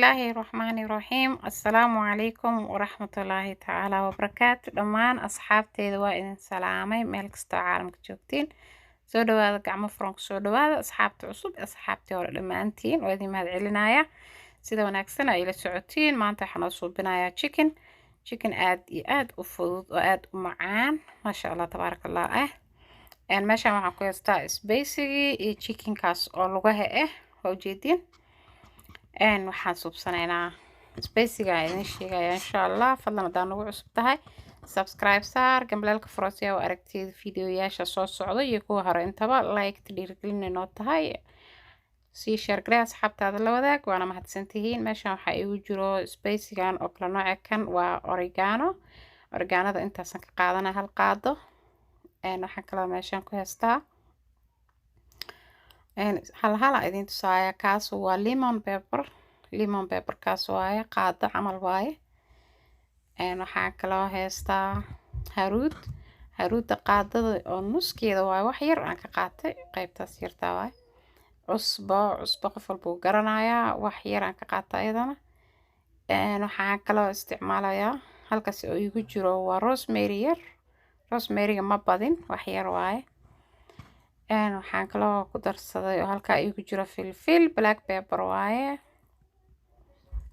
Bismillaahi Raxmaani Raxiim. Assalaamu calaykum waraxmatullaahi tacaala wabarakaatu. Dhammaan asxaabteyda waa idin salaamay meel kastoo caalamka joogtiin. Soo dhawaada, gacmo furan kusoo dhawaada, asxaabta cusub, asxaabtii hore, dhammaantiin waa idin mahad celinaya sida wanaagsan ay ila socotiin. Maanta waxaan noo suubinayaa chicken aad iyo aad u fudud oo aad u macaan, maasha Allah tabaaraka Allah ah. Meeshaan waxaan ku haystaa spice-gii iyo chickenkaas oo lugaha ah, waa ujeediin. Waxaan suubsanaynaa spice-ga idin sheegaya insha Allah. Fadlan haddaa nagu cusub tahay, subscribe saar, gambaleelka furo si aa u aragtid fiidiyoyaasha soo socda iyo kuwa hore intaba. Like dhiirigelin inoo tahay, sii share garee, asxaabtaada la wadaag, waana mahadsantihiin. Meeshan waxaa igu jiro spice-gan oo kala nooca. Kan waa oregano, oreganada intaasan ka qaadana, hal qaado. Waxaan kaloo meeshan ku haystaa hal hala idin tusaaya. Kaas waa lemon pepper, lemon pepper kaas waaye, qaado camal waaye. Waxaan kaloo haystaa haruud, haruudda qaadada oo nuskeeda waaye, wax yar aan ka qaatay, qaybtaas yartaa waaye. Cusbo, cusbo qof walba uu garanayaa, wax yar aan ka qaatay ayadana. Waxaan kaloo isticmaalayaa halkaas oo igu jiro waa rosemary yar, rosemaryga ma badin, wax yar waaye. Waxaan kaloo ku darsaday oo halkaa igu jiro filfil, black pepper waaye.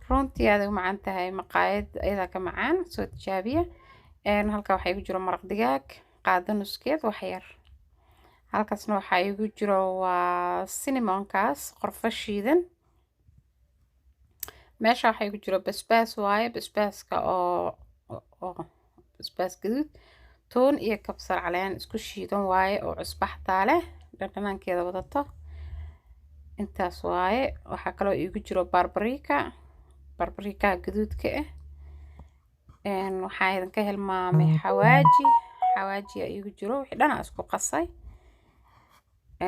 Runtii aad u macaan tahay, maqaayad ayadaa ka macaan, soo tijaabiya. Halkaa waxaa igu jiro maraq digaag qaado nuskeed, wax yar. Halkaasna waxaa igu jiro waa cinnamonkaas, qorfo shiidan. Meesha waxaa igu jiro basbaas waaye, basbaaska oo basbaas gaduud, toon iyo kabsar caleen isku shiidan waaye oo cusbo xataa leh, dhadhanaankeeda wadato, intaas waaye. Waxaa kaloo iigu jiro paprika, paprikaha gaduudka ah. Waxaa idinka hilmaamay xawaaji, xawaajiga iigu jiro, wixii dhan aan isku qasay.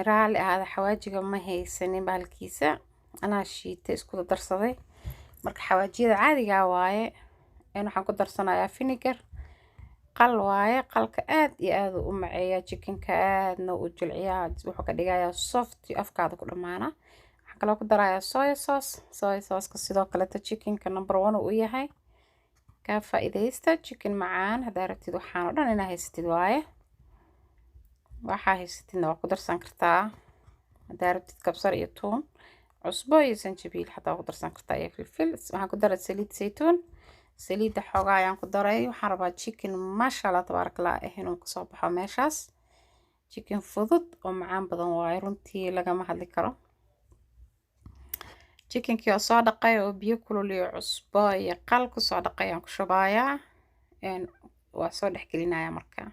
Raalli ahaada, xawaajiga ma haysanin bahalkiisa, anaa shiitay, isku darsaday. Marka xawaajiyada caadigaa waaye. Waxaan ku darsanayaa vinegar, qal waaye. Qalka aad iyo aad u maceeyaa chickenka, aadna u jilciyaa, wuxuu ka dhigayaa soft, afkaada ku dhamaana. Waxaan kaloo ku darayaa soya sauce. Soya sauceka sidoo kaleeto chickenka number one uu yahay, ka faa'iidaysta. Chicken macaan haddaa rabtid, waxaan oo dhan inaa haysatid waaye. Waxaa haysatidna waa ku darsan kartaa. Haddaa rabtid kabsar iyo tuun, cusbo iyo sanjabiil xataa waa ku darsan kartaa, iyo filfil. Waxaan ku daray saliid saytuun, saliidda xoogaa ayaan ku daray. Waxaan rabaa chicken maasha Allah tabaaraka Allah ah inuu kasoo baxo meeshaas. Chicken fudud oo macaan badan waaye, runtii lagama hadli karo. Chickenkii oo soo dhaqay oo biyo kulul iyo cusbo iyo qal kusoo dhaqay ayaan ku shubayaa, waa soo dhex gelinayaa. Marka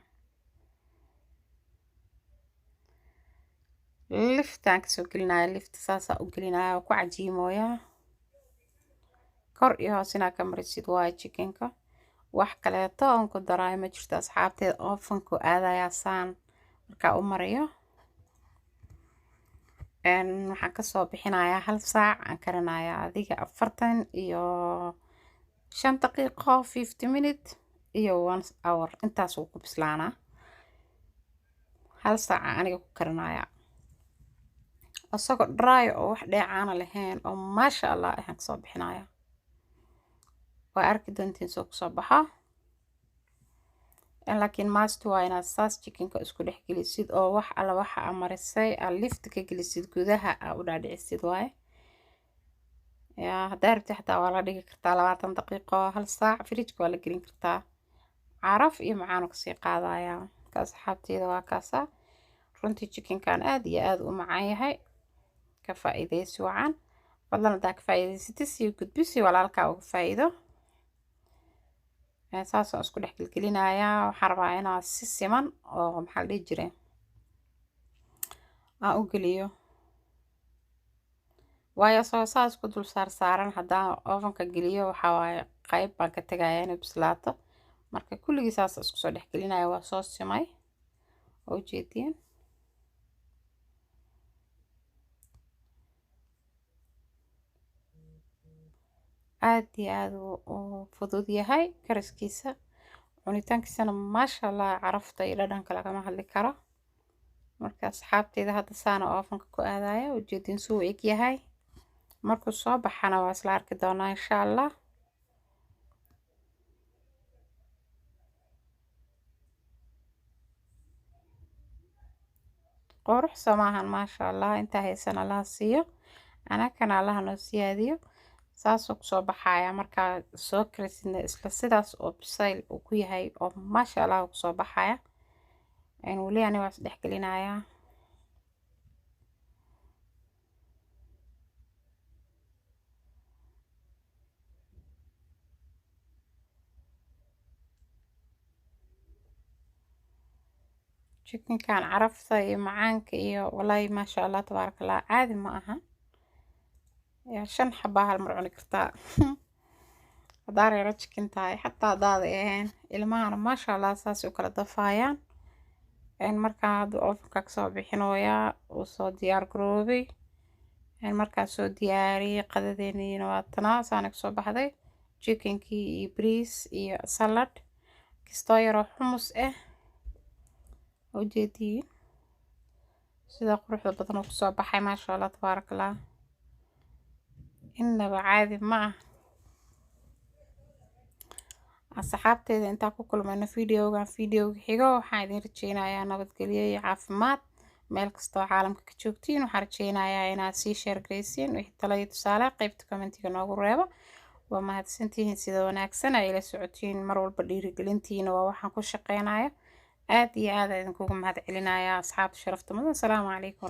liftaan kasoo gelinaya, lifta saasaa u gelinaya, waa ku cajiimooyaa. Kor iyo hoos inaa ka marisid waaye chickenka. Wax kaleeto oon ku daraayo ma jirto, asxaabteeda. Ovenku aadayaa saan markaa u mariyo. Waxaan kasoo bixinayaa hal saac aan karinayaa, adiga 45 daqiiqo, 50 minute iyo one hour, intaas wuu ku bislaanaa. Hal saaca aniga ku karinayaa, isagoo dry oo wax dheecaana lahayn oo maasha Allah ayaan kasoo bixinayaa. Waa arki doontiin soo kusoo baxo. Laakiin must waa inaad saas chickenka isku dhex gelisid oo wax alla waxa aa marisay aa lifta ka gelisid, gudaha aa u dhaadhicisid waaye. Yaa haddaa rabtid xataa waa la dhigi kartaa 20 daqiiqo, hal saac fridge-ka waa la gelin kartaa, caraf iyo macaan uu kasii qaadayaa. Marka asxaabteyda, waa kaasa. Runtii chickenkan aad iyo aad u macaan yahay, ka faa'iidaysi wacan. Fadlan haddaa ka faa'iidaysatid, sii gudbisi, walaalkaa uga faa'iido. Saasaan isku dhex gelgelinayaa. Waxaan rabaa inaa si siman oo, maxaa la dhihi jiray, aan u geliyo, waayo asagoo saas ku dul saar saaran haddaan ovenka geliyo, waxaa waaye qayb baan ka tegayaa inay bislaato. Marka kulligii saas isku soo dhex gelinaya, waa soo simay, waa ujeediin. Aad iyo aad u fudud yahay kariskiisa, cunitaankiisana maasha Allah, carafta iyo dhadhanka lagama hadli karo. Marka asxaabteyda, hadda saana ovenka ku aadaya, ujeedin suu eg yahay. Markuu soo baxana waa isla arki doonaa insha Allah. Qurux soo maahan? Maasha Allah. Intaa haysan Allaha siiyo, anakana Allaha noo siyaadiyo. Saasuu kusoo baxaya markaa soo karisidna, isla sidaas oo bisayl uu ku yahay oo maasha Allah uu kusoo baxaya. Weli ani waa isdhex gelinayaa. Chickenkan carafta iyo macaanka iyo walaahi maasha Allah tabaaraka Allah, caadi ma aha. Yaa shan xabaa hal mar cuni kartaa haddaa reero chicken tahay, xataa haddaada ahayn ilmahana maasha Allah saas u kala dafaayaan. Markaa hadda ovenka kasoo bixinooyaa, uu soo diyaar garoobay. Markaa soo diyaariyey qadadeeniina waa tanaa, saana kasoo baxday chickenkii iyo bariis iyo salad kastoo yaroo xumus ah. Ujeediin sida quruxda badan oo kusoo baxay? Maasha Allah tabaaraka Allah, innaba caadi ma ah. Asxaabteeda, intaan ku kulmayno videogan videoga xigo, waxaan idin rajeynayaa nabadgelyo iyo caafimaad meel kastoo caalamka ka joogtiin. Waxaan rajeynayaa inaad sii share garaysiin. Wixii talo iyo tusaale qeybta commentiga noogu reebo. Waa mahadsantihiin sida wanaagsan ay ila socotiin mar walba. Dhiirigelintiina waa waxaan ku shaqeynayo. Aad iyo aad idinkugu mahad celinayaa, asxaabta sharafta mudan. Asalaamu calaykum.